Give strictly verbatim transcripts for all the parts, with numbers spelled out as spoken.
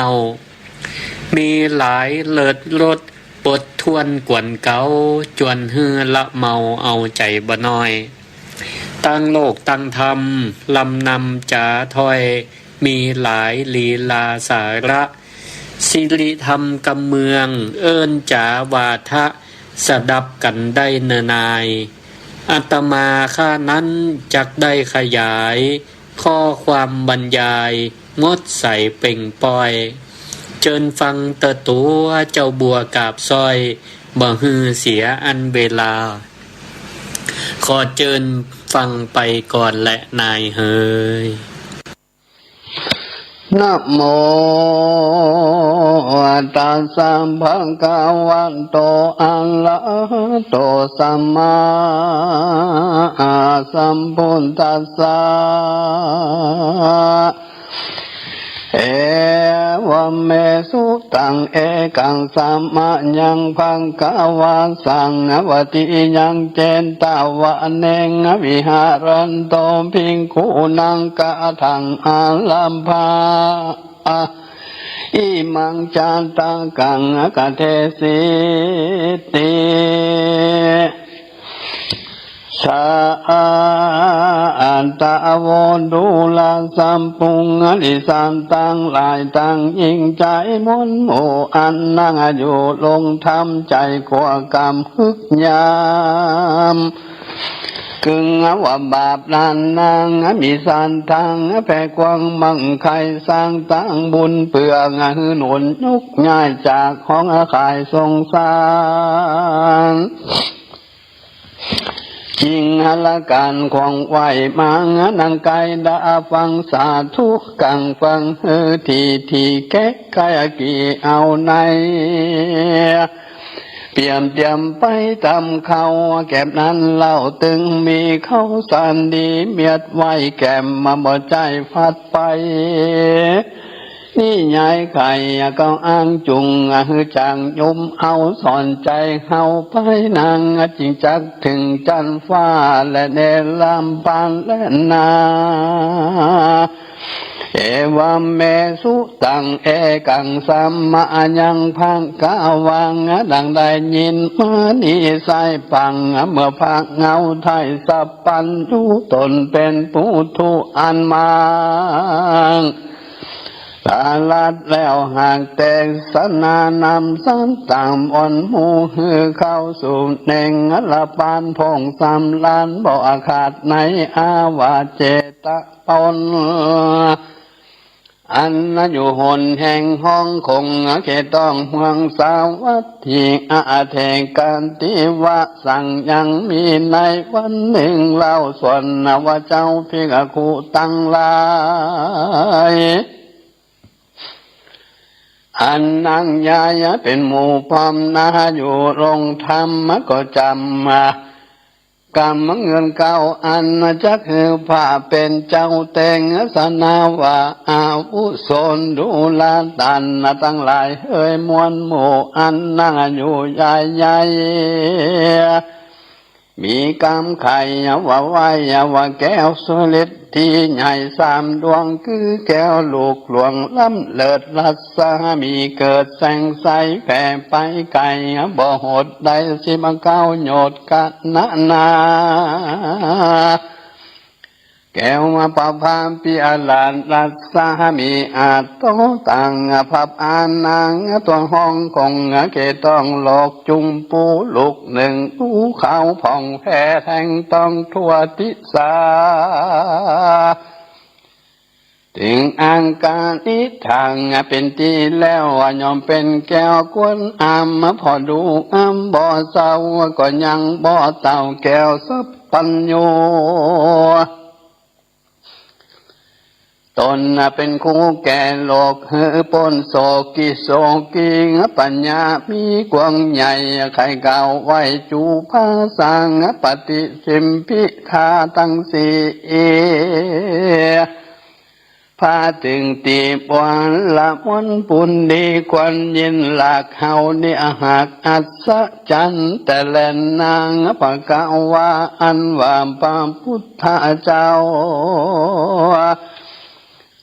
เฮา มีหลายเลิศรส ปดถ้วนกวนเก๋า จวนหื้อละเมาเอาใจ๋บ่น้อย ตังโลกตังธรรม ลำนำจ๋าถ้อย มีหลายลีลาสาระ สิริธรรมกำเมือง เอิ้นจ๋าวาทะ สดับกั๋นได้เนอนาย อาตมาข้านั้นจักได้ขยาย ข้อความบรรยาย หมดใสเป่งป้อย เจิญฟังเต๊อะตั๋วเจ้าบัวกาบสร้อย บ่หื้อเสียอันเวลา ขอเจิญฟังไปก่อนแลนายเหย นะโม ตัสสะ ภะคะวะโต อะระหะโต สัมมาสัมพุทธัสสะ เอวะเม สุตัง เอกัง สะมะยัง ภะคะวา สังฆะวะติยัง เจตะวะเนง วิหะรันโต ภิกขุนัง กะถัง อารัมภะ อิมัง จาตะกัง กะเทสิติ สะอาตะโว ดูราสัพพุง อริสัตตังหลาย ตังยิ่งใจ๋มนหมู่ อันนักอยู่ลงธรรม ใจ๋ขั่วกำฮึกยาม กึ่งว่าบาปลานนาง มีสัตว์ตังแผ่กว้างมั่งไค สร้างตังบุญเปื้อ หื้อหนุนยกย้ายจากห้องข่ายสงสาร จิงหละก๋านของไหว้มา นังใก้ดาฟังสาธุ กังฟังหื้อทีที แก้ไขกี่เอาใน เปียมเตียมไปตำเข้า แก็บนั้นเล่าตึงมีข้าวสารดี เมียดไว้แก้มมาบ่ใจ้ฟัดไป นี่ยายไข่ก็อ้างจุง หื้อจางยุมเอาสอนใจ๋เฮาไป นางจิงจักถึงจันฟ้า และเนรมปานและนา เอวะเม สุตัง เอกัง สะมะยัง ภะคะวัง ดังได้ยินมานี้ไส้ฟัง เมื่อพระเงาไทยสัพพัญญู ตนเป็นปุถุอันมัง ตาลัดแล้วหากเตสนานำสัตว์ตามอ่อนหมู่ หื้อเข้าสู่เน่งละปานพงสำราญ บ่ขาดในอาวาสเจตะปน อันอยู่หนแห่งห้องคง เขตต้องเมืองสาวัตถี อเถกันติวะสัง ยังมีในวันนึ่งเล่า ส่วนว่าเจ้าภิกขุตังหลาย อันนังยายเป็นหมู่พร้อมนา อยู่ลงธรรมก็จ๋ำมา กำเงินเก่าอันจักหื้อพระเป๋นเจ้าเตสนาว่า อาวุโสดูราต้านตังหลายเหย มวลหมู่อันนังอยู่ยายใหญ่ มีกำไข่ว่าไหว้ว่าแก้วสุฤทธิใหญ่สามดวง คือแก้วลูกหลวงล้ำเลิศรัศมี เกิดแสงใสแผ่ไปไกล บ่หดได้สิบเก้าโยชน์กะนะนา แก้วประภาปิอลาสรัศมี อาโตตังพับอานัง ตัวห้องคงเขตต้องหลอกจุมปูลูกหนึ่ง ภูเขาผ่องแผ้แทงต้องทั่วทิศา ถึงอังคาริฐางเป็นตี้แล้ว ย่อมเป็นแก้วกวนอำ พอดูอำบ่เศร้า ก็ยังบ่เต้าแก้วสัพพัญญู ตนเป็นคู่แก่โลกหื้อป๊นโศกกิโศกี ปัญญามีกว้างใหญ่ ใค่กล่าวไหว้จูพระสังปฏิสิมพิธาตังสี่ พาถึงตี้บวรละมนปุณดี ควรยินหลากเฮานิหักอัศจรรย์แต่แลนนาง ภะคะวาอันว่าพระพุทธเจ้า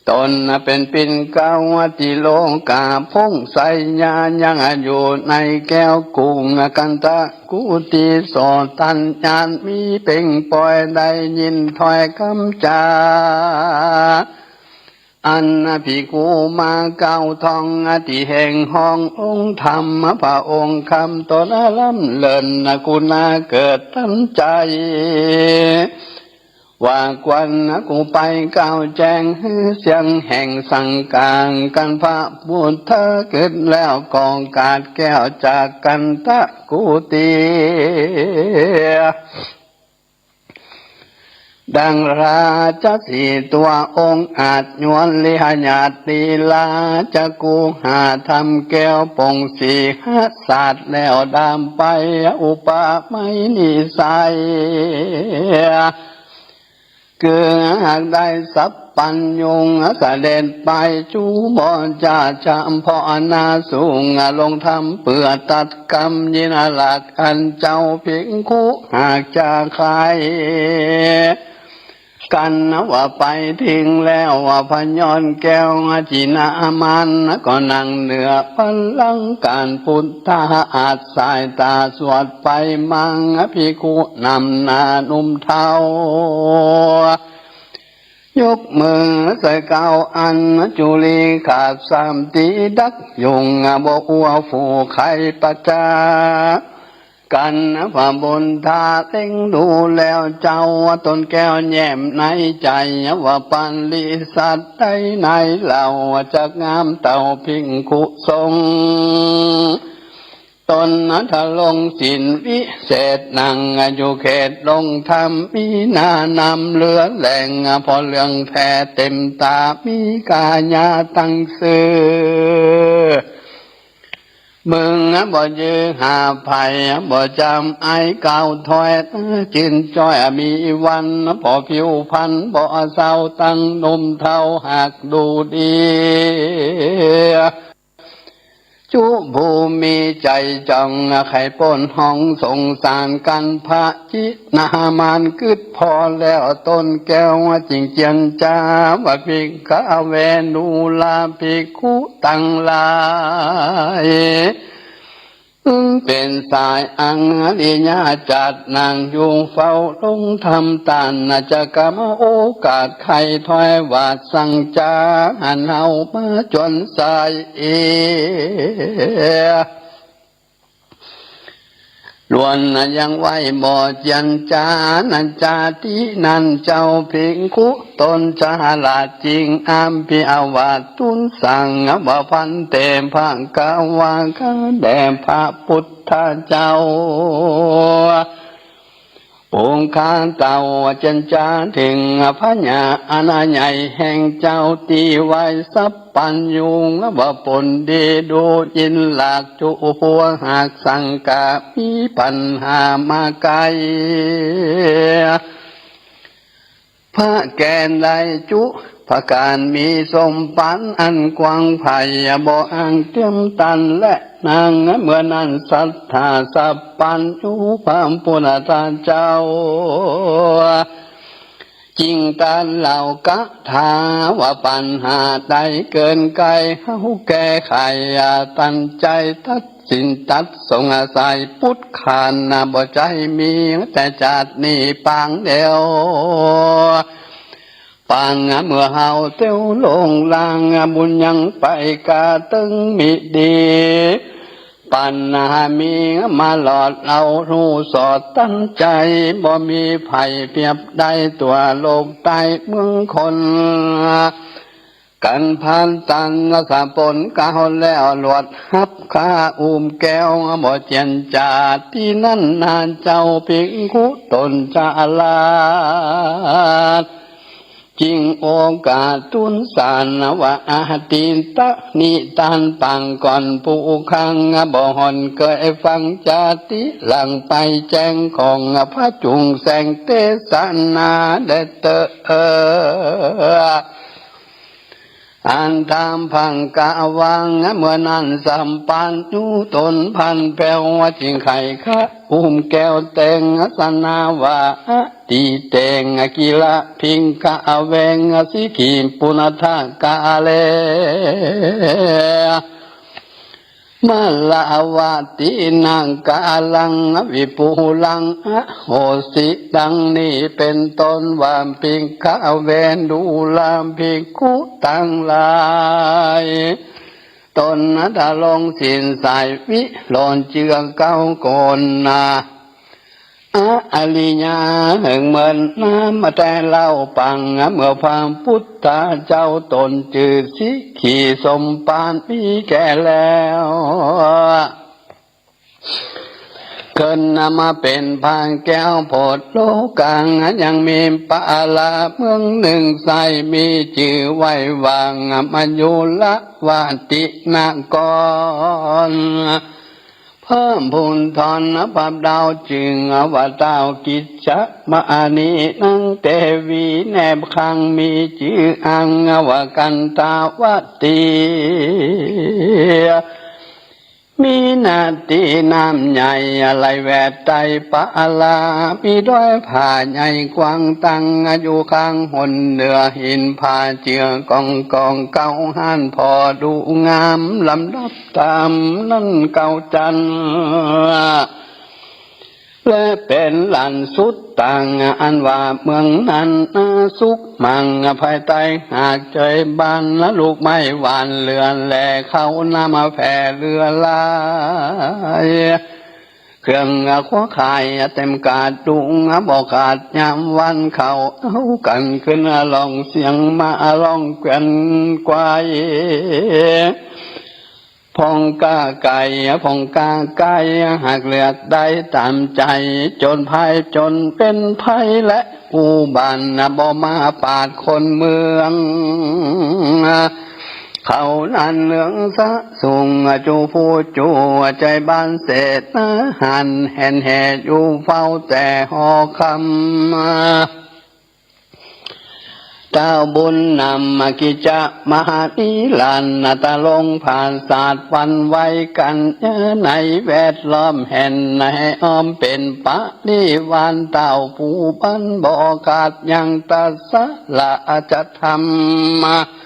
ต๋นเป๋นปิ่นเกล้าติโลกา ผงสายญายังอยู่ในแก้วกุง กันทะกุฏิโสตัญญาณ มีเป่งปอยได้ยินถ้อยกำจา อันภิกขุมาเก้าถ้อง ตี้แห่งห้ององค์ธรรม พระองค์คำต๋นล้ำเลิศ กุณาเกิดตันใจ๋ ว่าควรกู้ไปกล่าวแจ้ง หื้อเสียงแห่งสังฆา กันพระพุทธกึ๊ดแล้ว ก็กาดแก้วจากกันทะกุฏิ ดังราชสีห์ตัวองอาจ ยวนลิหญาติราชกุหา ทำแก้วปงสีหสาสแล้วดำไป อุปไมยนิสัย คือหากได้สัพพัญญูเสด็จไป จุบจาจำเพาะนาสูง ลงธรรมเปื้อตัดกำยินหลัก อันเจ้าภิกขุหากจะใค่ กันว่าไปถิงแล้ว ว่าพยนต์แก้วจินามาน ก็นั่งเหนือบัลลังก์การพุทธาอาสน์ สายต๋าสวดไปมัง ภิกขุนำหน้าหนุ่มเฒ่า ยกมือใส่เก้าอัญจุลี ขาบสามตี๋ดักยุง บ่อัวฟูใค่ประจา กันว่าบุญต๋าเล็งดูแล้วเจ้า ต๋นแก้วแย้มในใจ๋ ว่าปริสัชใดในเล่า จักงามเต้าภิกขุสงฆ์ ต๋นทรงศีลวิเศษ นั่งอยู่เขตลงธรรม มีหน้านำเหลือแหล่ง ผ่อเหลืองแผ่เต็มต๋า มีกายาตังซื่อ มึงบ่ยื้อหาภัย บ่จำไอเก้าถ้อย จื้นจ้อยมีวัน ผ่อผิวพรรณบ่เศร้า ตังหนุ่มเฒ่าหากดูดี จุผู้มีใจ๋จ่อง ใค่ป๊นห้องสงสาร กันพระจินามานกึ๊ดผ่อแล้ว ต๋นแก้วจึงเจียรจา ว่าภิกขเว ดูราภิกขุตังหลาย เป๋นสายอังอริยะจัด นั่งอยู่เฝ้าลงธรรม ต้านจะกำโอกาส ใค่ถ้อยว่าสั่งจ๋า หันเฮามาจวนสายเอ ล้วนยังไหว้บ่เจียรจา นันจาตินั้นเจ้าภิกขุต๋นฉลาดจริง อภิวาททูลสั่งว่า ภันเต ภควา ข้าแด่พระพุทธเจ้า องค์ข้าเต้าเจียรจาเถิงพญาอันใหญ่แห่งเจ้า ตี้ไหว้สัพพัญญูว่าปนดี ดูยินหลากจุหัวหากสังกะมีปัญหามาไกล พระแก่นได้จุประก๋านมีสมปันอันกว้างไพร่ บ่อ้างเตียมตันและนาง เมื่อนั้นศรัทธาสัพพัญญูพระพุทธเจ้า จึงตรัสเล่าคาถาว่าปัญหาใดเกินไกล เฮาแก้ไขตันใจ๋ ตัดสินตัดสงสัย ปุตตะคานะบ่ใจ้มี แต่จาตินี้ปางเดียว ปางเมื่อเฮาเตียวลงลาง บุญยังไปกาตึงมิดี ปัญหามีมาหลอดเอาฮู้สอดตันใจ๋ บ่มีไผเปรียบได้ทั่วโลกใต้เมืองคน กันพานตังสะปนเก่าแล้ว หลวดฮับข้าอุ้มแก้วบ่เจียรจา ตี้นั้นนาเจ้าภิกขุต๋นฉลาด จึงโอกาสทูลสารว่า อดีตนิทานปางก่อนผู้ข้าง บ่ห่อนเกยฟังจาติหลัง ไปแจ้งของพระจุงแสงเตสนาแด่เตอ อันถามพระกะวัง เมื่อนั้นสัพพัญญูต๋นพันแผ้ว จึงไขข้าอุ้มแก้วแต่งสนาว่า อ ติเตง กิระ ภิกขะเวง สิกขิปุณฑะกาเล มะละวะตินะกาลัง วิปุลัง อโหสิ ดังนี้เป๋นต้น ว่า ภิกขะเว ดูราภิกขุตังหลาย ต๋นนะทรงศีลใส วิโรจน์เจื้อเกล้าโกณา อริยะเหิงเมินนานมาแต่เล่าปัง เมื่อพระปุทธเจ้าต๋นจื้อสิกขีสมภารมีแก่แล้ว ขึ้นมาเป๋นพระแก้วโผดโลกัง ยังมีปาละเมืองนึ่งใส มีจื้อไว้ว่า มยุรวตินคร พระปุทธรพระดาวจึงว่า เต้ากิจจมหานี นางเตวีแนบข้าง มีจื้ออั้งว่ากันทาวตี มีนาตีน้ำใหญ่ไหลแวดใต้ปาละ มีดอยผาใหญ่กว้างตั้งอยู่ข้างหนเหนือ หินผาเจื้อกองกอง เก้าหั้นผ่อดูงาม ลำดับต๋ามนั้นเก้าจั้น และเป๋นลานสุดต่าง อันว่าเมืองนั้นนาสุขมั่ง ภายใต้หาดใจ้บ้าน ลูกไม้หวานเลือแล เข้าน้ำแผ่เลือหลาย เครื่องครัวขายเต็มกาดดุง บ่ขาดยามวัน เข้าเอากั๋นขึ้นร้องเสียง มาร้องแกว่นไกว พ่องกล้าไก่ พ่องกล้าไก่ หากเลือกได้ต๋ามใจ๋ จนภัยจนเป๋นภัย และอุบาทบ่มาปาดคนเมือง เขานั้นเนืองสะสุง จูผู้จูใจ้บ้านเสนาหัน แห่นแห่อยู่เฝ้าแต่หอคำ เต้าบุญนำกิจจมหานี ลานนาตะลงผาสาท หวั่นไหวกั๋นเยอะในแวดล้อม แห่นในอ้อมเป๋นปริวาร เต้าผู้บันบ่ขาดยัง ตัสสะละจะทำ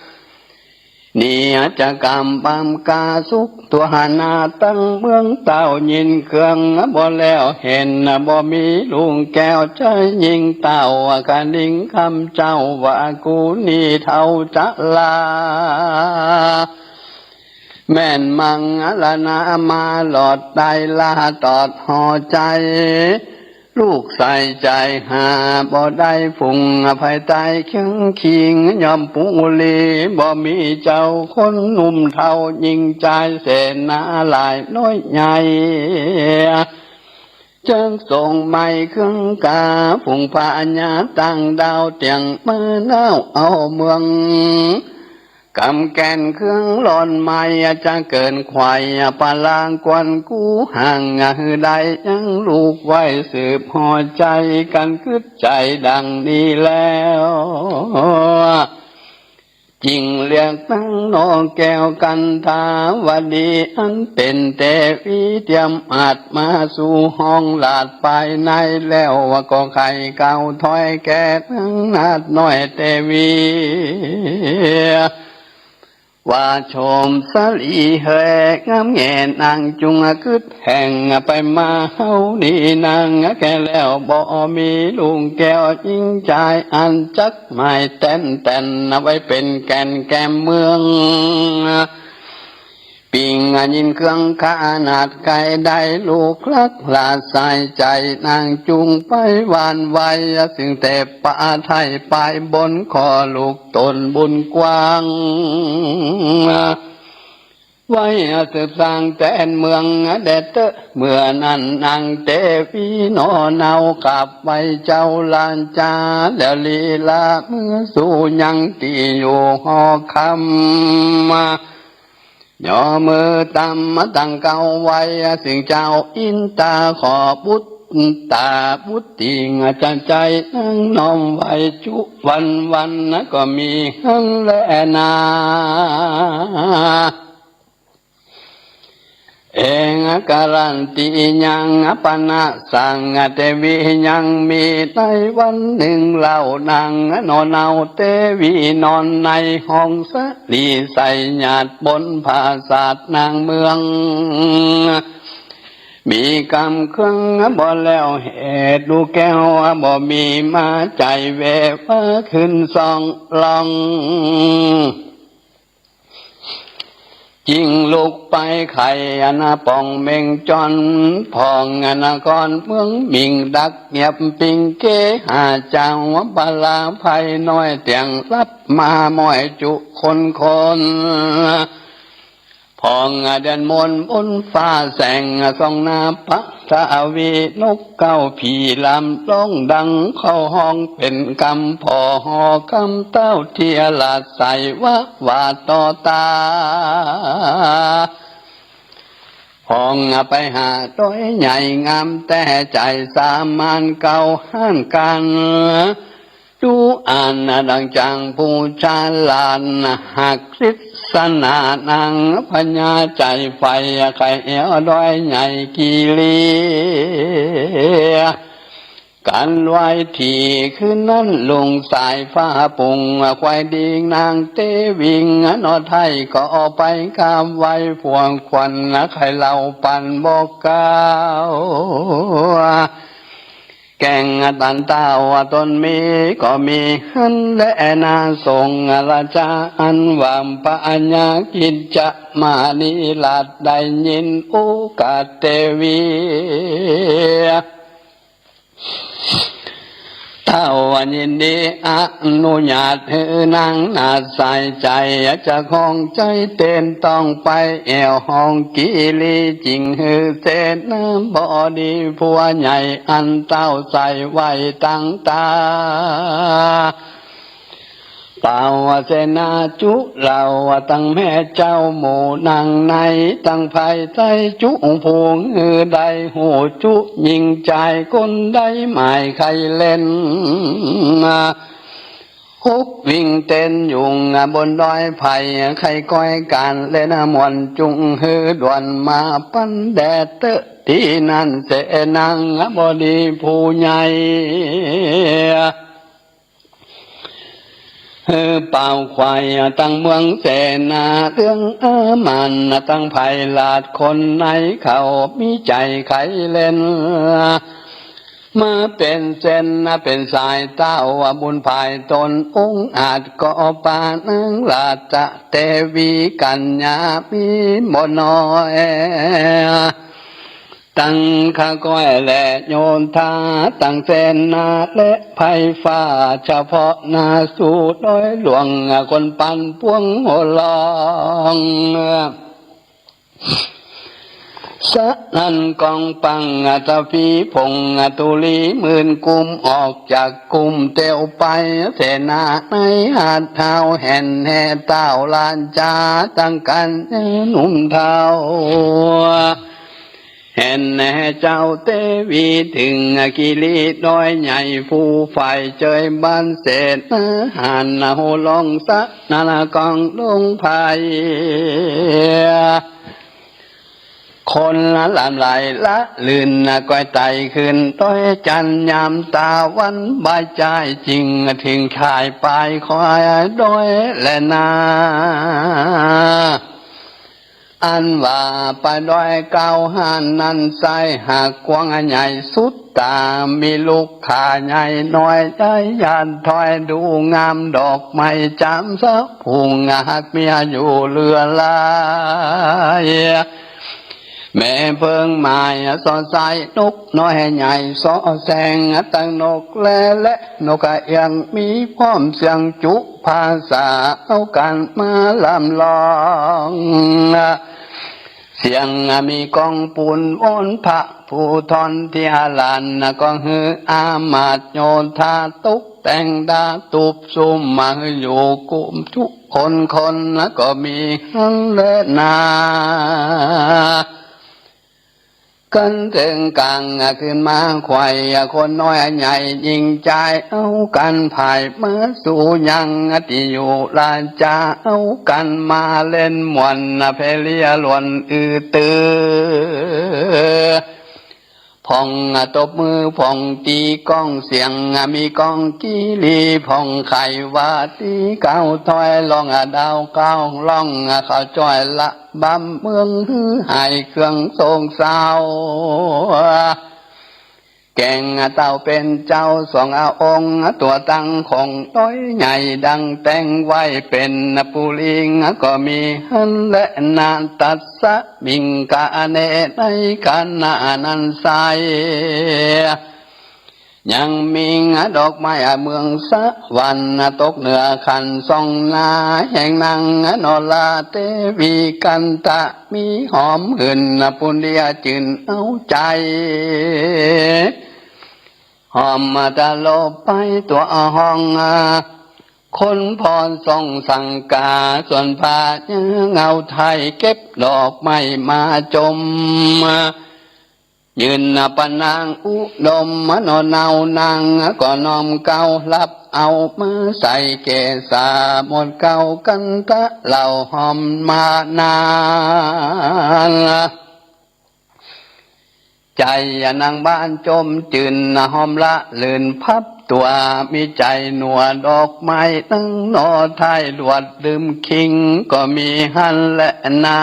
เนียจะกรรมบำกาสุข ตั๋วหน้าตั้งเมือง เต้ายินเครื่องบ่แล้ว เห็นบ่มีลุงแก้ว ใจ๊ยิ่งเต้าคะนิงคำเจ้า ว่ากูนี้เฒ่าจะลา แม่นมังละนามาหลอดได้ ลาตอดหอใจ๋ ลูกใส่ใจ๋หาบ่ได้ ฝูงภายใต้เคียงคิง ย่อมปุรี บ่มีเจ้าคนหนุ่มเฒ่า ยิ่งจายเสนาหลายน้อยใหญ่ จักส่งไม้เครื่องกา ฝูงพญาต่างดาว เตียงมาหนาวเอาเมือง กำแก่นเครื่องร้อนไหม้ จะเกินไขว่ปะลาง กวนกู้ห่างหื้อได้ยังลูกไว้ สืบหอใจ๋กั๋น กึ๊ดใจ๋ดังนี้แล้ว จึงเรียกนางนกแก้วกันทาวดี อันเป๋นเตวีเตรียมอัดมาสู่ห้องหลาดภายในแล้ว ว่าก็ไขกล่าวถ้อยแก่นางนาฏน้อยเตวี ว่าโฉมสะหลีเหยงามแง่ นางจุ่งกึ๊ดแห่งไปมา เฮานี้นางแก่แล้ว บ่มีลุงแก้วยิ่งจาย อันจักหมายแต้นแต้น ไว้เป๋นแก่นแก้มเมือง ปิงยินเครื่องขนาดไกล ได้ลูกรักหลาดสายใจ๋ นางจุ่งไปหวั่นไหว ซึ่งแต่ปะไถ่ปายบน ขอลูกต๋นบุญกว้าง ไว้สืบสร้างแต้นเมืองแด่เต๊อะ เมื่อนั้นนางเตวีหนอเนา กราบไหว้เจ้าราชา แล้วลีลาเมือสู่ยังตี้อยู่หอคำ ย่อมือตำตั้งเกล้าไหว้ ซึ่งเจ้าอินตาขอบุตรตาบุตรี จะใจ๋นางน้อมไหว้จุวันวัน ก็มีหั้นแลนา เอ เอง กรันตียัง ปณะสัง เตวี ยังมีในวันนึ่งเล่า นางหนอเนาเตวีนอนในห้องสะหลีใส หยาดบนผาสาทนางเมือง มีกำเครื่องบ่แล้วเหตุ ลูกแก้วบ่มีมาใจ๋ แววว่าขึ้นส่องลอง จึงลุกไปไขอันป่องเม็งจอน ผ่องอันนครเมืองมิง ดักเงียบปิงเกหาเจ้า ปลาภัยน้อยเตียง รับมาม้อยจุคนคน ผ่องเดือนมนบนฟ้าแสง ส่องหน้าพระทวี นกเก้าผีลำร้องดังเข้าห้อง เป๋นกำผ่อหอคำเต้า เตียราดใสว่า ว่าต่อตา ผ่องไปหาดอยใหญ่งามแต่ใจ๋ สามานเก่าห้านกัน ดูอ่านดังจางผู้ชาลาน หากฤษณานางพญาใจ๋ใฝ่ ใค่แอ่วดอยใหญ่กิรี กั๋นไหว้ถี่คืนนั้นลุงสายฟ้าปุง ควายดิงนางเตวิง หนอไทยก็ไปกราบไหว้ พวงขวัญใค่เล่าปันบอกกล่าว แก่งตันเต้าตนมีก็มีหั้นแลนา ส่งราชาอันว่าพระอัญญากิจจมานีราช ได้ยินโอกาสเตวี เต้ายินดีอนุญาตหื้อนางนาดสายใจ๋ จะของใจ๋เต้นต้องไปแอ่วห้องกิรี จึงหื้อเสนาบดีผัวใหญ่ อันเต้าใส่ไว้ตั้งตา เป่าเสนาจุเหล่า ตังแม่เจ้าหมู่นางใน ตังภายใต้จุผู้หื้อได้ฮู้จุ ญิงจายคนใดหมายใค่เล่น ฮุบวิ่งเต้นยุงบนดอยไผ่ ใค่ก้อยก๋านเล่นม่วน จุ่งหื้อด่วนมาปันแด่เต๊อะตี้นั้นเส นางบดีผู้ใหญ่ หื้อเป่าขวัญตังเมืองเสนา เรื่องอามันตังไพร่ราชคนใน เขามีใจ๋ใค่เล่น มาเป๋นเส้นเป๋นสาย เต้าบุญภายตนองอาจ ก็ปานางราชเตวีกัญญามีบ่น้อย ตังข้าก้อยและโยธา ตังเสนาและไพร่ฟ้า เฉพาะหน้าสู่ดอยหลวง คนปั่นปวงหัวลอง สนั่นก้องกัง อัศวีผง ธุลีหมื่นกุม ออกจากกุมเตียวไป เสนาในหาดเท้า แห่นแห่เต้าราชา ตังกัญญาหนุ่มเฒ่า แห่นแห่เจ้าเตวี เถิงกิรีดอยใหญ่ ผู้ฝ่ายเจยบ้านเสนา หันหัวลองสนั่นก้องลงไพร่ คนละลำไหลละลื่น ก้อยไต่ขึ้นดอยจันทร์ ยามตาวันบ่ายจ้าย จึงเถิงข่ายปลายคอยดอยแลนา อันว่าปลายดอยเก้าหั้นนั้นไส้ หากกว้างใหญ่สุดต๋า มีลูกขาใหญ่น้อย ใหญ่ยานถ้อย ดูงามดอกไม้จามสะพุง หากเมียอยู่เหลือหลาย แม่เพิ่งหมายสอดใส นกน้อยใหญ่สอดแสง ตังนกแลและนกกระเอียง มีพร้อมเสียงจุภาษา เอากั๋นมาลำลอง เสียงมีก้องปูนวอน พระผู้ทอนเตียราน ก็หื้ออามาตย์โยธา ตกแต่งดาตุบซุ่ม มาหื้ออยู่กุมจุคนคน ก็มีหั้นแลนา กั๋นเถิงกลางคืนมา ใค่คนน้อยใหญ่ญิงจาย เอากั๋นผายมาสู่ยังตี้อยู่ราชา เอากั๋นมาเล่นม่วน เพลียหลวนอือตือ อ พ่องตบมือ พ่องตี๋ก้องเสียง มีก้องกิริ พ่องใค่ว่าตี๋ก้าวถอย ร้องดาวก้าว ร้องเข้าจ้อย ระบำเมืองฮือ หายเครื่องโศกเศร้า แก่งเต้าเป๋นเจ้าสององค์ ตั๋วตั้งของดอยใหญ่ ดังแต่งไว้เป๋นปุริง ก็มีหั้นแลนา ตัสมิงกาเน ในขณะนั้นไซร้ ยังมีดอกไม้เมืองสวรรค์ ตกเหนือคันสองหน้า แห่งนางนราเตวีกันทะ มีหอมหื่นปุนเดียจื่นเอาใจ๋ หอมตลบไปตั๋วห้อง คนผ่อนส่องสังกา ส่วนพระเงาไทย เก็บดอกไม้มาจม ยืนพระนางอุดม มโนเนา นางก็น้อมเกล้า ฮับเอามาใส่เกศา หมดเกล้ากันทะ เหล่าหอมมานาน ใจ๋นางบ้านจมจื่น หอมละลื่นพับตั๋ว มีใจ๋หนัวดอกไม้ นางนอไทย หลวดดื่มคิง ก็มีหั้นแลนา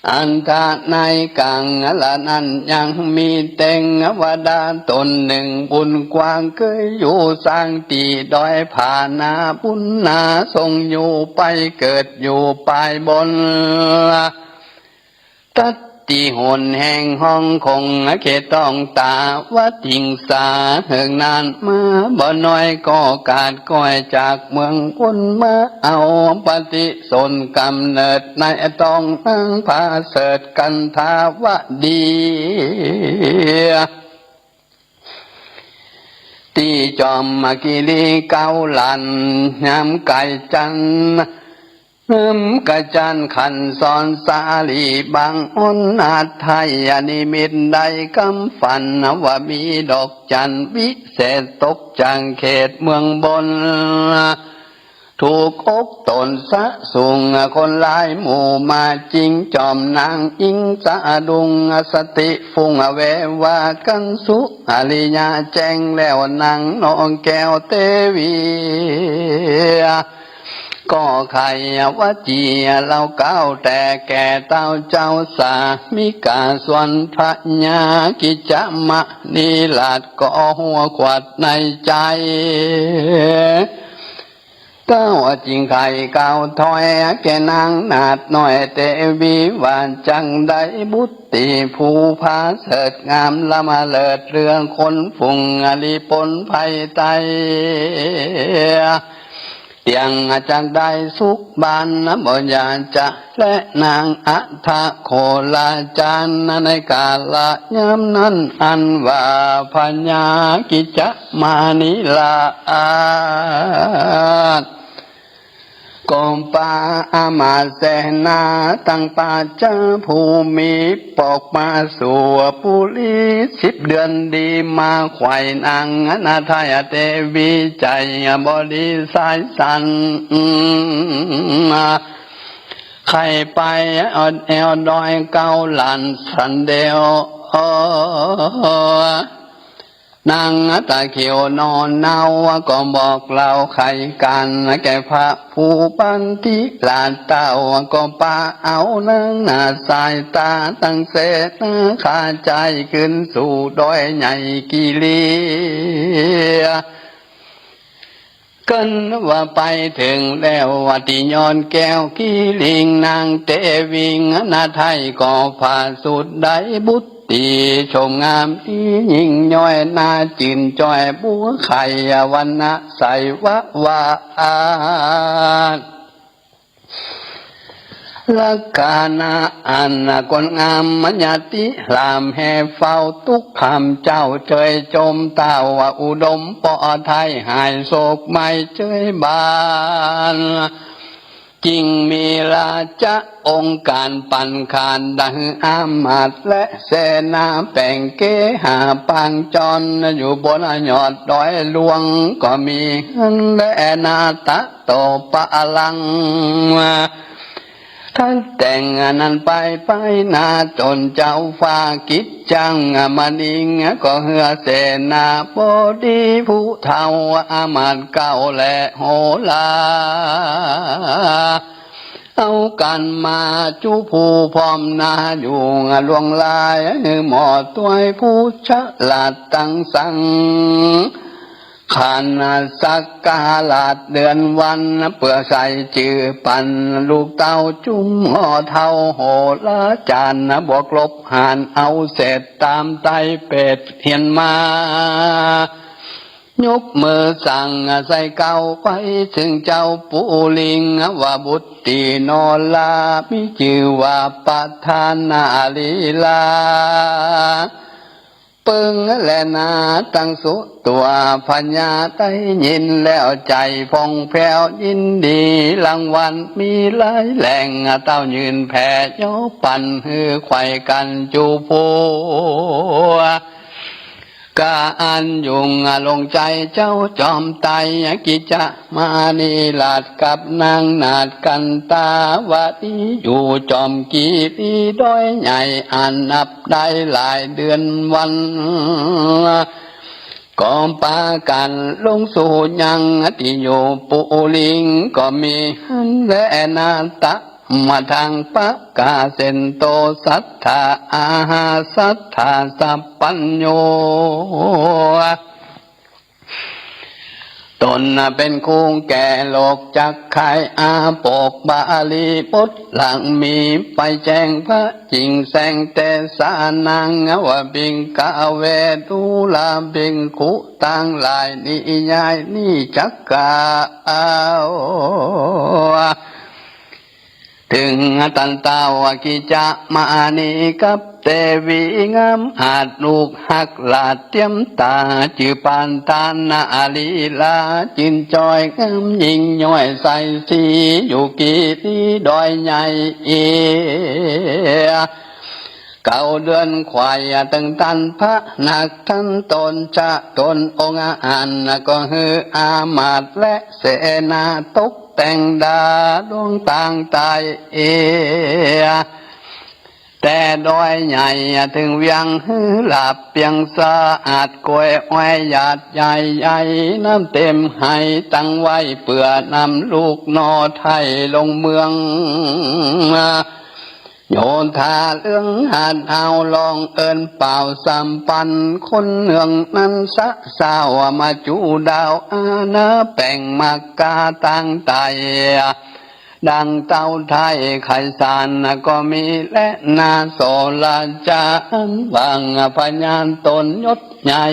อันถ้าในกังละนั้น ยังมีเทวดาต๋นนึ่ง บุญกว้างเกยอยู่สร้างตี้ดอยผานา บุญนาทรงอยู่ไปเกิดอยู่ปายบน ตัดตี้หนแห่งห้องคง เขตต้องตาวติงสา เถิงนานมาบ่น้อย ก็กาดก้อยจากเมืองบนมา เอาปฏิสนธิ์กำเนิดในต้องนางผาเสริฐกันทาวดี ตี้จอมกิริเก้าหลั่น ยามไก่จันทร์ น้ำกระจันขันสอนสาลี บางอ้อนอาไทยนิมิตได้กำฝัน ว่ามีดอกจันวิเศษตกจากเขตเมืองบน ถูกอกต๋นสะสุง คนหลายหมู่มาจิง จอมนางอิงสะดุ้ง สติฟุ้งแววากันสุ อริยะแจ้งแล้วนางน้องแก้วเตวี ก็ไขวจีเล่าเกล้าแต่แก่เต้าเจ้าสามิกา ส่วนพระยากิจจมณีราชก็หัวขวัดในใจ๋ เต้าจึงไขว่กล่าวถ้อยแก่นางนาฏน้อยเตวีว่า จักได้บุตรีผู้ผาเสริฐงามล้ำเลิศเลือคนฝูง อริปนภัยไต เตียงจักได้สุขบานบ่อยากจะ และนางอัฏฐโคราจารย์ในกาละยามนั้น อันว่าพญากิจจมณีราช ก็ปาอามาตย์เสนาตังปาจาผู้มีปอกมาสู่ปุรี สิบเดือนดีมาไขว่นางนาฏไทยเตวีใจ๋บดีสายสัน ไขว่ไปอดแอวดอยเก้าหลั่นสันเดียว นางตะเขียวนอนเนาก็บอกเล่าไขกันแก่พระผู้ปันธิราชเต้า ก็ปาเอานางนาฏสายตาตังเสนาข้าใจ๋ขึ้นสู่ดอยใหญ่กิรี เกินว่าไปเถิงแล้วว่าตี้ยอดแก้วกิริง นางเตวิงนาฏไทยก็ผาสุดได้บุตรีชมงามตี้ยิ่งย้อยน่าจื่นจ้อยบัวไข่วรรณะใสวะวาด ลักขณะอันคนงามมญาติรามแห่เฝ้าตุ๊กข์คำเจ้าเจยจมเต้าอุดมปอไทยหายโศกไม่เจยบาน จึงมีราชองค์การปันขานดังอามาตย์และเสนาแป่งเกหาปางจรอยู่บนยอดดอยหลวงก็มีหั้นแลนาฏโตปะลัง ตั๊งแต่นั้นไป ไปหน้าต้นเจ้าฟ้ากิจจังมะนิง ก็เฮือเสนาบดีผู้เฒ่าอามาตย์เก๊าและโหรา เอากั๋นมาจุผู้พร้อมหน้าอยู่หลวงหลาย หื้อหมอตวยผู้ฉลาดตังสัง ขานสักการาชเดือนวัน เปื้อใส่จื้อปันลูกเต้าจุมหมอเฒ่าโหราจ๋ารย์ บวกลบหารเอาเศษต๋ามไตรเปรตเฮียนมา ยกมือสั่งใส่เก๊าไปเถิงเจ้าปุริง ว่าบุตรีโนรา มีจื้อว่าประธานาลีลา เปิงแลนาตังสุตัวพญาได้ยินแล้วใจ๋ผ่องแผ้วยินดีรางวัลมีหลายแหล่ง เต้ายื่นแผ่ยอปันหื้อไขว่กั๋นจุผู้ กาอันยุ่งลงใจ๋เจ้าจอมไตร กิจจมณีราชกับนางนาฏกันตาวดี อยู่จอมกีรีดอยใหญ่ อันนับได้หลายเดือนวัน ก็ปากั๋นลงสู่ยังตี้อยู่ปุริง ก็มีหั้นแลนา ตะมาทางปะกาเสนโต สัตถาอาหาสัตถาสัพพัญญู ต๋นน่ะเป๋นครูแก่โลกจักใค่ อาปกบาลีบทหลังมี ไปแจ้งพระจิ่งแสงเตสานัง ว่าภิกขะเว ดูราภิกขุตังหลาย นิยายนี้จักกล่าว เถิงตันเต้ากิจจมณีกับเตวีงามอาจ ลูกฮักหลาดเตียมต๋า จื้อประธานาลีลา จื้นจ้อยงามยิ่งย้อยใสสี อยู่กีรีดอยใหญ่ เก้าเดือนไขว่เถิงตันพระนัก ตันต๋นจะต๋นองค์อัน ก็หื้ออามาตย์และเสนาตกแต่งดาดวงตางไตร แต่ดอยใหญ่เถิงเวียงหื้อหลาบเปียงสะอาด กล้วยอ้อยหยาดใหญ่ๆ น้ำเต็มไหตังไว้ เปื้อนำลูกหน่อไถ่ลงเมือง โยธาเรื่องหาดอ่าว ลองเอิ้นเป่าสามปัน คนเมืองนั้นสะเศร้า มาจูดาวอาณาแป่ง มากาตางไตร ดังเต้าไทยไขสารก็มี และนาโสราจาอันหว่าง พญาต๋นยศใหญ่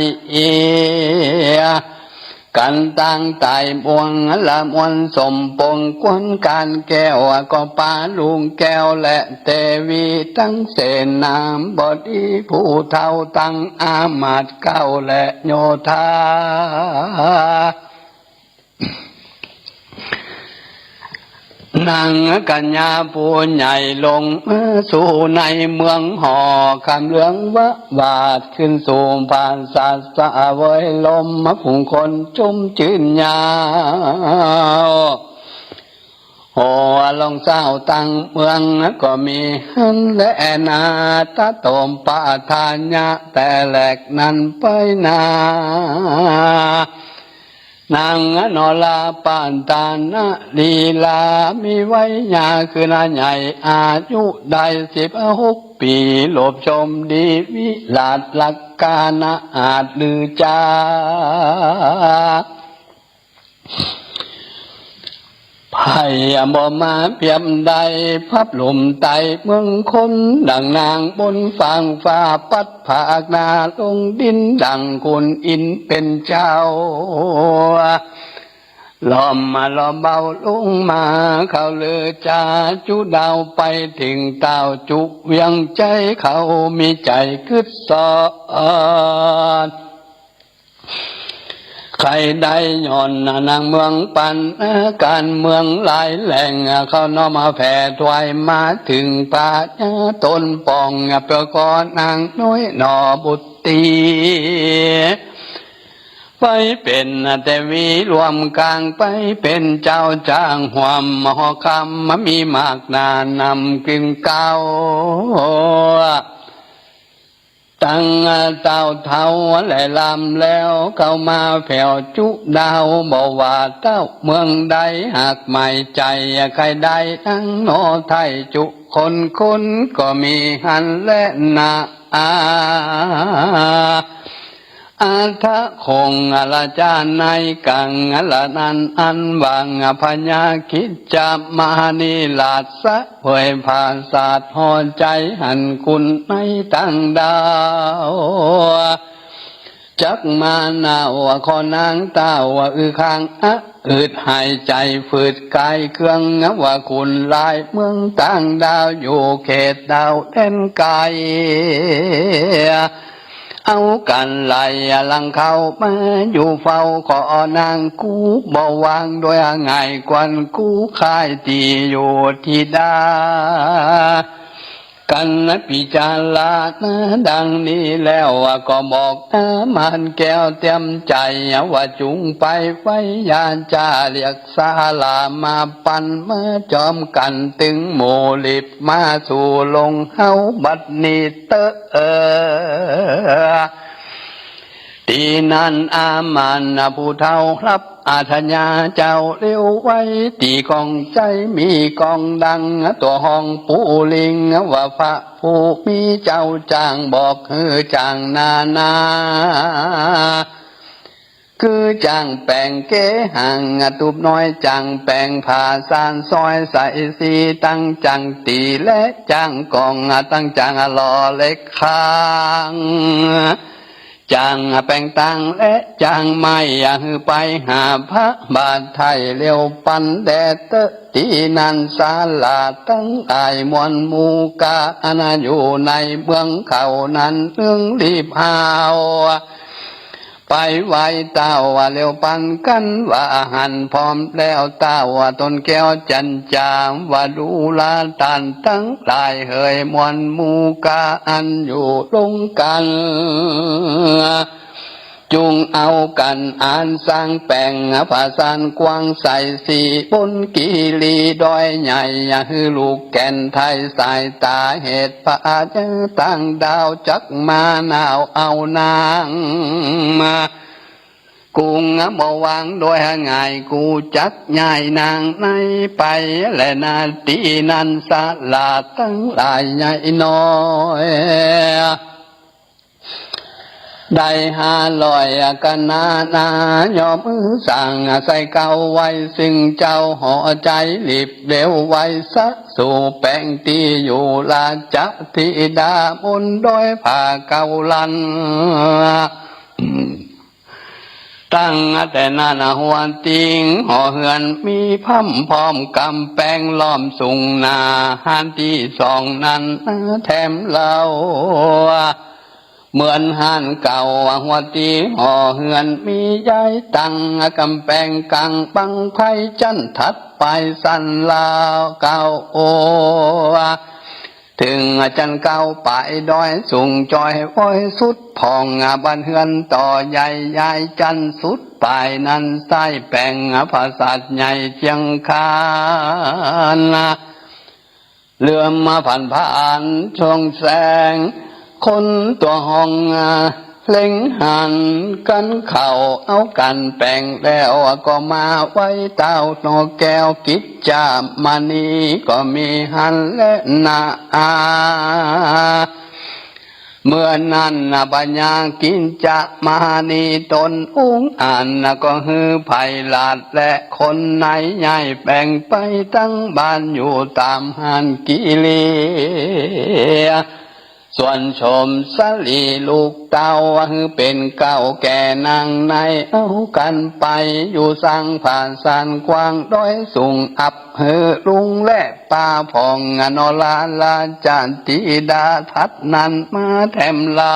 กั๋นตางไตรบวงละมวลสมปง กวนก๋านแก้วก็ปาลุงแก้ว และเตวีตังเสนาบดี ผู้เฒ่าตังอามาตย์เก๊าและโยธา นางกัญญาผู้ใหญ่ลงมาสู่ในเมืองหอ คำเหลืองวะหวาดขึ้นสู่ผาสัตว์ เสวยลมมาฝูงคนจุมจื้นยาว โหราลองเศร้าตังเมืองก็มีหั้นแลนา ตะโตมปะทายะ แต่แหลกนั้นไปนา นางโนราประธานาลีลา มีวัยยาคือนาใหญ่ อายุได้สิบหกปี๋ โลภชมดีวิลาศลักษณะอาจลือจา ไผบ่มาเปียบได้ พับลุ่มไตเมืองคน ดังนางบนฟากฟ้า ปัดผากหน้าลงดิน ดังคุณอินทร์เป๋นเจ้า ลอมมาลอมเบาลงมา เขาลือจาจุดาวไปเถิงเต้าจุเวียงไชย เขามีใจ๋กึ๊ดซ้อน ใค่ได้ย้อนนางเมืองปัน ก๋านเมืองหลายแหล่ง เขาน้อมมาแผ่ถวายมาเถิงพญาต๋นปอง เปื้อขอนางน้อยหน่อบุตรี ไปเป๋นเตวีรวมก๋าง ไปเป๋นเจ้าจ้างฮ่วมหอคำ มีมากหน้านำกึ่งเก้า ตังเต้าเฒ่าและลำแล้ว เข้ามาแผวจุดาว บ่ว่าเต้าเมืองใด หากหมายใจ๋ใค่ได้ อั้งหนอไถ่จุคน คนก็มีหั้นแลนา อา อัตถะคงละจาในกังละนั้น อันว่าพญากิจจมหานีราชเสวยผาสาทย์ ห่อใจ๋หันคุณในต่างดาว จักมาหนาวขอนางเต้า อือข้างอะ อึดหายใจ๋ ฝืดก๋ายเคือง ว่าคุณหลายเมืองต่างดาว อยู่เขตดาวแดนไก๋ เอากั๋นไหลหลังเข้ามาอยู่เฝ้า ขอนางกู้บ่วาง โดยง่ายกวนกู้ขายตี้อยู่ตี้ดา กั๋นพิจารณาดังนี้แล้ว ก็บอกอามานแก้วเตรียมใจ๋ ว่าจุ่งไปไว้ยาจา เรียกสาหร่ามาปัน มาจอมกั๋นตึงหมู่ รีบมาสู่โฮงเฮาบัดนี้เต๊อะ เออ ตี้นั้นอามานผู้เฒ่าฮับอาทยาเจ้าเร็วไว ตี้กองใจ๋มีกองดัง ตั๋วฮ้องปู๋ลิง ว่าพระผู้มีเจ้าจ้าง บอกหื้อจ้างนานา คือจ้างแป๋งเกหัง ตูบน้อยจ้างแป๋งผ้าสานซ้อยใส่สี ตังจ้างตี๋และจ้างกอง ตังจ้างหล่อเหล็กคาง จ้างแป๋งตังและจ้างไม้ หื้อไปหาพระบาทไถ่เร็วปันแด่เต๊อะ ตี้นั้นสาหร่าตังหลายมวลหมู่ก๋าน อยู่ในเมืองเขานั้น นึ่งรีบหาว ไปไหว้เต้าเร็วปันกั๋น ว่าหันพร้อมแล้วเต้า ต้นแก้วจันจา ว่าดูราต้านตังหลายเหย มวลหมู่ก๋านอยู่ลงกั๋น จุ่งเอากั๋นอานสร้างแป๋ง ผ้าสานกว้างใส่สี บนกิรีดอยใหญ่ หื้อลูกแก่นไถ่สายต๋า เหตุ พระอาจารย์ต่างดาวจักมาหนาวเอานางมา กุงบ่วางโดยง่าย กูจักย้ายนางในไป และนาตี้นั้นสาหร่าตังหลายใหญ่น้อย ได้ห้าร้อยกะนานา ย่อมหื้อสั่งใส่เก๊าไว้ ซึ่งเจ้าห่อใจ๋รีบเร็วไว สะสู่แป๋งตี้อยู่ราชธิดา บนดอยผาเก๊าลัน ตั้งแต่นั้นหัวติงห่อเฮือนมีพร่ำพร้อม ก๋ำแป๋งล้อมสุงหน้า หั้นตี้สองนั้นแถมเล่า เหมือนหั้นเก่า หัวตี้ห่อเฮือนมีย้ายตั้ง ก๋ำแป๋งกั๋งบั้งไฟจั๊นถัดไปสันลาวเก่า โอ เถิงจั๊นเก๊าป๋ายดอยสุงจ้อย โอ้ย สุดพ่องบ้านเฮือนต่อใหญ่ ย้ายจั๊นสุดป๋ายนั้น ใส่แป๋งผาสาทใหญ่เจียงคาน เหลือมมาผ่านผ่านช่องแสง คนตั๋วห้องเล็งหันกั๋นเข้า เอากั๋นแป๋งแล้วก็มาไหว้เต้า หนอแก้วกิจจามณีก็มีหั้นแลนา เมื่อนั้นพญากิจจมหานีตนองค์อั้น ก็หื้อไพร่ราชและคนในย้ายแป๋งไปตั้งบ้านอยู่ต๋ามหั้นกิรี ส่วนโฉมสะหลีลูกเต้า หื้อเป๋นเก๊าแก่นางใน เอากั๋นไปอยู่สร้างผาสานกว้างดอยสุง อับหื้อลุงและป้าพ่อง นอราราชธิดา ถัดนั้นมาแถมเล่า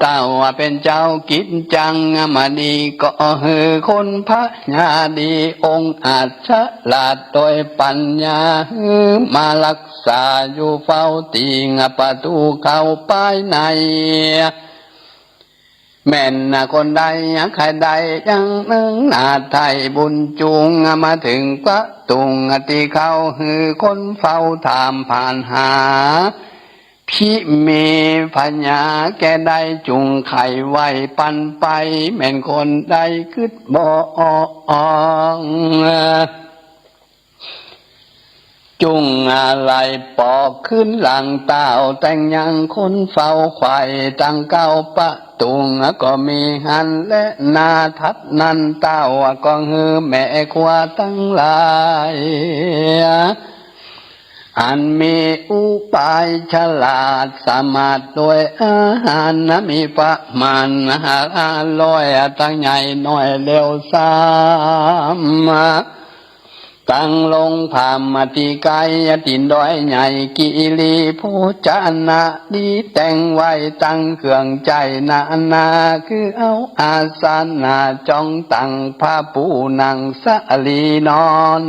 เต้าเป๋นเจ้ากิจจมหานี ก็หื้อคนพญาดีองอาจฉลาดโดยปัญญา หื้อมารักษาอยู่เฝ้าตี้ประตู๋เข้าภายใน แม่นคนใดใค่ได้อย่างนึ่งนา ไถ่บุญจุ่งมาเถิงประตู๋ตี้เข้า หื้อคนเฝ้าถามผ่านหา ภิมีพญาแก่ได้จุ่งไขไหว้ปันไป แม่นคนใดกึ๊ดบ่ออก จุ่งอาลัยปอกขึ้นหลังเต้า แต่งยังคนเฝ้าไขว่ตังเก้าประตู๋ ก็มีหั้นแลนา ถัดนั้นเต้าก็หื้อแม่ครัวตังหลาย อันมีอุบายฉลาดสามารถโดยอาหารนะ มีประมาณห้าร้อยตังใหญ่น้อยเลวซ้ำ ตังลงผามตี้ใก้ตี้ดอยใหญ่กิริโภจนะ ดีแต่งไว้ตังเครื่องใจ๊นานา คือเอาอาสนะจ๊องตัง ผ้าปูนั่งสาลีนอน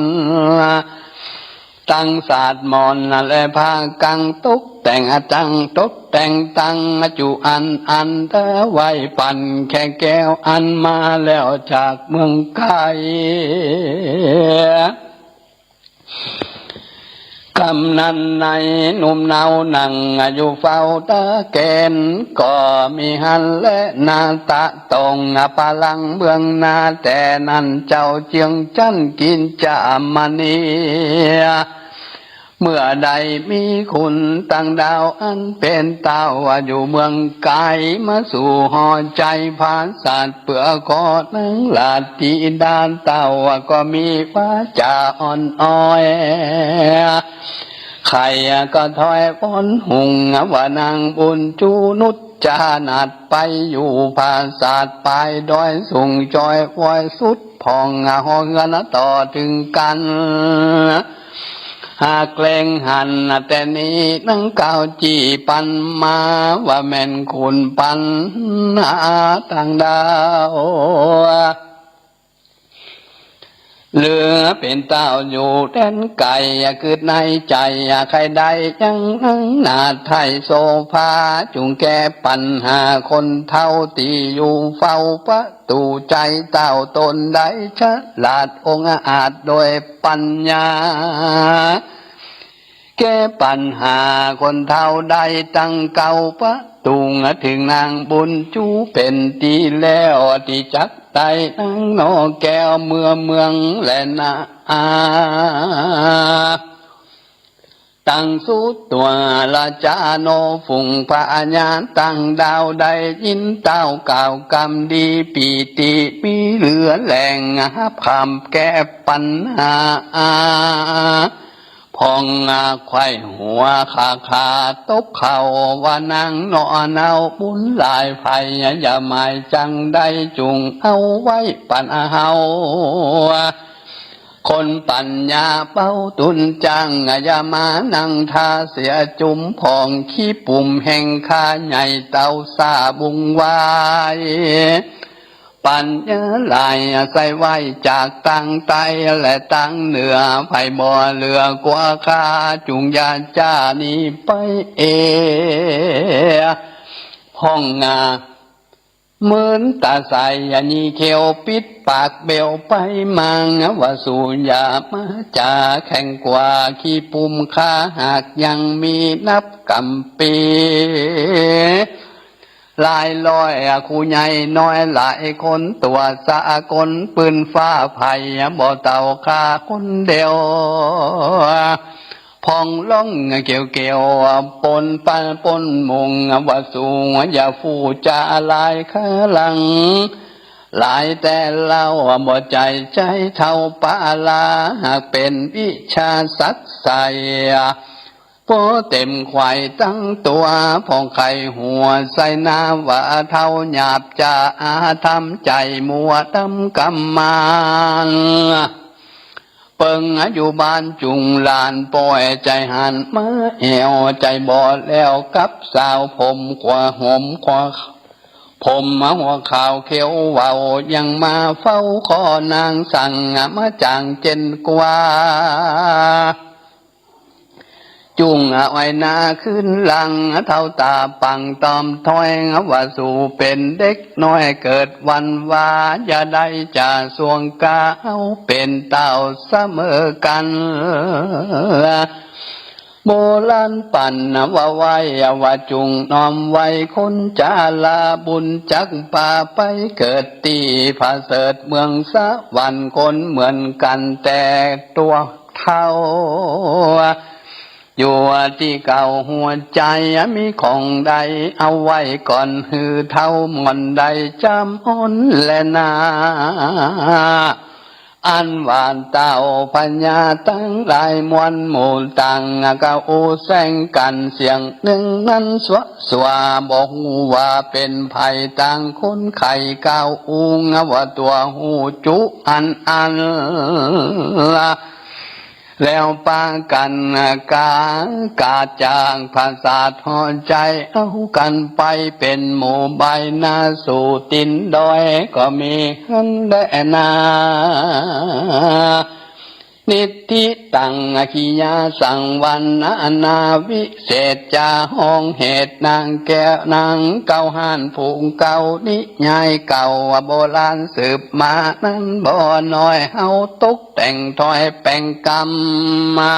ตังสาดหมอนและผ้ากั๋งตกแต่ง จั้งตกแต่งตังจุอันอันเต๊อะ ไหว้ปันแค่แก้วอันมาแล้วจากเมืองไก๋ กำนั้นในหนุ่มเนานั่งอยู่เฝ้าตะแกน ก็มีหั้นแลนา ตะตองปะลังเบื้องหน้า แต่นั้นเจ้าเจื้องจั๊นกิ๋นจามณี เมื่อใดมีคุณตังดาวอันเป๋นเต้า อยู่เมืองไก๋มาสู่หอใจ๋ผาสัตว์ เปื้อขอนังราชธิดาเต้า ก็มีวาจ๋าอ่อนอ้อย ใค่ก็ถอยวอนหุง ว่านางบุญจูนุชจานัดไปอยู่ผาสัตว์ปายดอยสูง จ้อยวอยสุดผ่อง หอเฮือนต่อเถิงกั๋น หากแลงหันแต่นี้นังกล่าวจี้ปันมา ว่าแม่นคุณปันหาตังดาว หรือเป๋นเต้าอยู่แดนไก๋ กึ๊ดในใจ๋ใค่ได้ยังนึ่งนา ไถ่โสภาจุ่งแก้ปันหาคนเฒ่าตี้อยู่เฝ้าประตู๋ ใจ้เต้าต๋นได้ฉลาดองอาจโดยปัญญา แก้ปันหาคนเฒ่าได้ตังเก้าประตู๋ เถิงนางบุญจูเป๋นตี้แล้ว ตี้จักได้นางหน่อแก้วเมื่อเมืองแลนา ตังสุดตั๋วราจาโน ฝูงพญาตังดาวได้ยินเต้ากล่าวกำดี ปีติมีเหลือแหล่ง ฮับกำแก้ปันหา ผ่องไขว่หัวขาขาตกเข่า ว่านางหน่อเนาบุญหลายไผ อย่าหมายจังได้จุ่งเอาไว้ปันเฮา คนปัญญาเบาตุนจัง อย่ามานั่งท่าเสียจุ่ม ผ่องขี้ปุ่มแห่งข้าใหญ่เต้าสาบุงวาย ปัญญาหลายใส่ไว้จากตังใต้และตังเหนือ ไผบ่เหลือกว่าข้าจุ่งอย่าจ้าหนีไปเอ ผ่องงา เหมือนต๋าใสอันนี้เขียวปิดปากเบวไปมา ว่าสูอย่ามาจ๋าแข่งกว่าขี้ปุ่มข้า หากยังมีนับกำปี หลายร้อยคู่ใหญ่น้อยหลายคน ตั๋วสากลปืนฟ้าไผบ่เต้าข้าคนเดียว ผ่องร้องเกี่ยวๆ ปนปะปนมุง ว่าสูอย่าฟู่จ๋าหลายข้าหลัง หลายแต่เล่าบ่ใจ๋ใจ๋เท่าปาลา หากเป๋นวิชาศักดิ์ใส ปอเต็มไขว่ตังตั๋ว ผ่องไข่หัวใส่หน้า ว่าเท่าหยาบจ๋าอาธรรมใจ๋มัวดำกำมาน เปิงอยู่บ้านจุ่งหลานป่อย ใจ๋หันมาแอ่วใจ๋บ่แล้วกับสาว ผมขวาหมขวา ผมมาหัวขาวเขียวเว้า ยังมาเฝ้าขอนางสั่งมาจ่างเจนกว่า จุ่งเอาไว้หน้าขึ้นหลัง เฒ่าต๋าปังตอมถ้อย ว่าสูเป๋นเด็กน้อยเกิดวันวา อย่าได้จะสวงก๋า เป๋นเต้าเสมอกั๋น โบราณปั๋นว่าไว้ ว่าจุ่งน้อมไว้คนจาลา บุญจักปาไปเกิดตี้ผะเสริฐเมืองสวรรค์ คนเหมือนกั๋นแต่ตัวเฒ่า อยู่ตี้เก่าหัวใจ๋ มีของใดเอาไว้ก่อน หื้อเฒ่าม่อนได้จ๋ำอ้อนแลนา อันว่าเต้าพญาตังหลายมวลหมู่ต่าง ก็อู้แซงกั๋นเสียงนึ่งนั้นสัวสัว บ่ฮู้ว่าเป๋นใผต่างคนใค่กล่าวอู้ ว่าตั๋วฮู้จุอันอันละ แล้วปากั๋นกา กาจากผสาทหอใจ๋ เอากั๋นไปเป๋นหมู่บ่ายหน้า สู่ตี๋นดอยก็มีหั้นแลนา นิทธิตังอคิยาสังวรรณนา วิเศษจาฮ้องเหตุ นางแก้วนางเก๊าฮ้านผู้เก่า นิยายเก่าโบราณสืบมานั้นบ่น้อย เฮาตกแต่งถ้อยแป๋งกำมา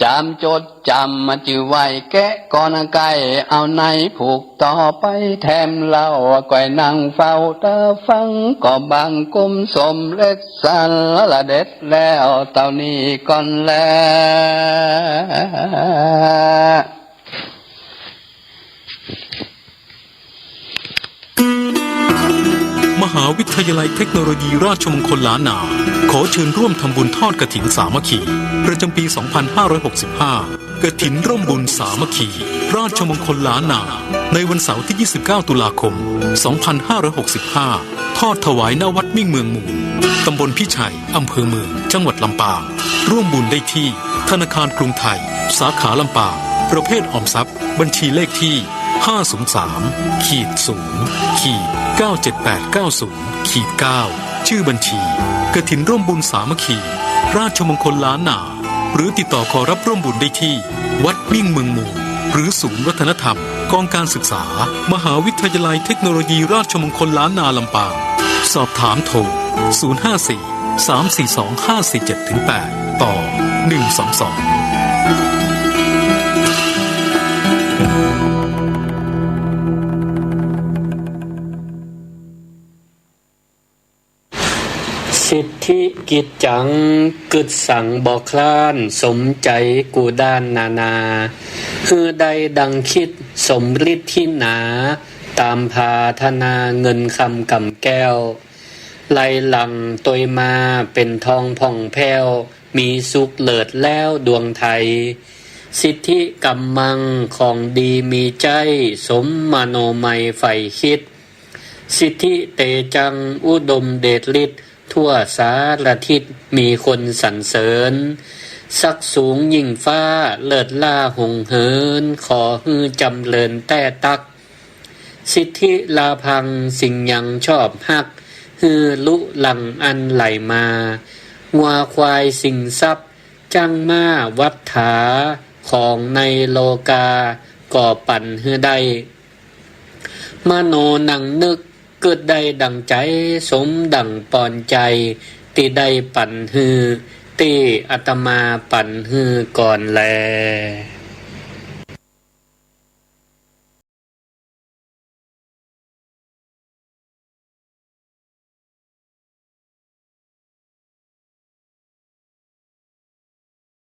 จ๋ำจดจ๋ำมาจื้อไว้แก่ก่อนไกล เอาในผูกต่อไปแถมเล่า ก้อยนั่งเฝ้าต๋าฟัง ก็บังคมสมเร็จสรรเด็จแล้วเต้านี้ก่อนแล มหาวิทยาลัยเทคโนโลยีราชมงคลล้านนา ขอเชิญร่วมทำบุญทอดกฐินสามัคคี ประจำปี สองพันห้าร้อยหกสิบห้า กฐินร่มบุญสามัคคี ราชมงคลล้านนา ในวันเสาร์ที่ ยี่สิบเก้า ตุลาคม สองพันห้าร้อยหกสิบห้า ทอดถวายณวัดมิ่งเมืองมูล ตำบลพิชัย อำเภอเมือง จังหวัดลำปาง ร่วมบุญได้ที่ธนาคารกรุงไทย สาขาลำปาง ประเภทออมทรัพย์ บัญชีเลขที่ ห้าศูนย์สาม ขีด ศูนย์ ขีด เก้าเจ็ดแปดเก้าศูนย์ ขีด เก้า ชื่อบัญชี กฐินร่วมบุญสามัคคี ราชมงคลล้านนา หรือติดต่อขอรับร่วมบุญได้ที่ วัดมิ่งเมืองมูล หรือศูนย์วัฒนธรรม กองการศึกษา มหาวิทยาลัยเทคโนโลยีราชมงคลล้านนาลำปาง สอบถามโทร ศูนย์ห้าสี่ สามสี่สอง ห้าสี่เจ็ด ถึง แปด ต่อ หนึ่งสองสอง สิทธิกิจจัง กึ๊ดสังบ่คลาญ สมใจ๋กู้ด้านนานา หื้อได้ดังคิดสมฤทธิหนา ต๋ามผาถนาเงินคำก๋ำแก้ว ไหลหลั่งตวยมาเป๋นทองผ่องแผ้ว มีสุขเลิศแล้วดวงไทย สิทธิก๋ำมังของดีมีใจ๊ สมมโนมัยใฝ่คิด สิทธิเตจังอุดมเดชฤทธิ์ ทั่วสารทิศมีคนสรรเสริญ ศักดิ์สูงยิ่งฟ้าเลิศล้าหงเหิน ขอหื้อจ๋ำเริญแต๊ตั๊ก สิทธิลาพังสิ่งยังชอบฮัก หื้อลุลังอันไหลมา งัวควายสิ่งทรัพย์ จั้งม้าวัตถา ของในโลกา ก็ปั๋นหื้อได้ มโนนังนึกกึ๊ดได้ดังใจ๋ สมดั่งปอนใจ๋ ตี้ได้ปั๋นหื้อ ตี้อาตมาปั๋นหื้อก่อนแล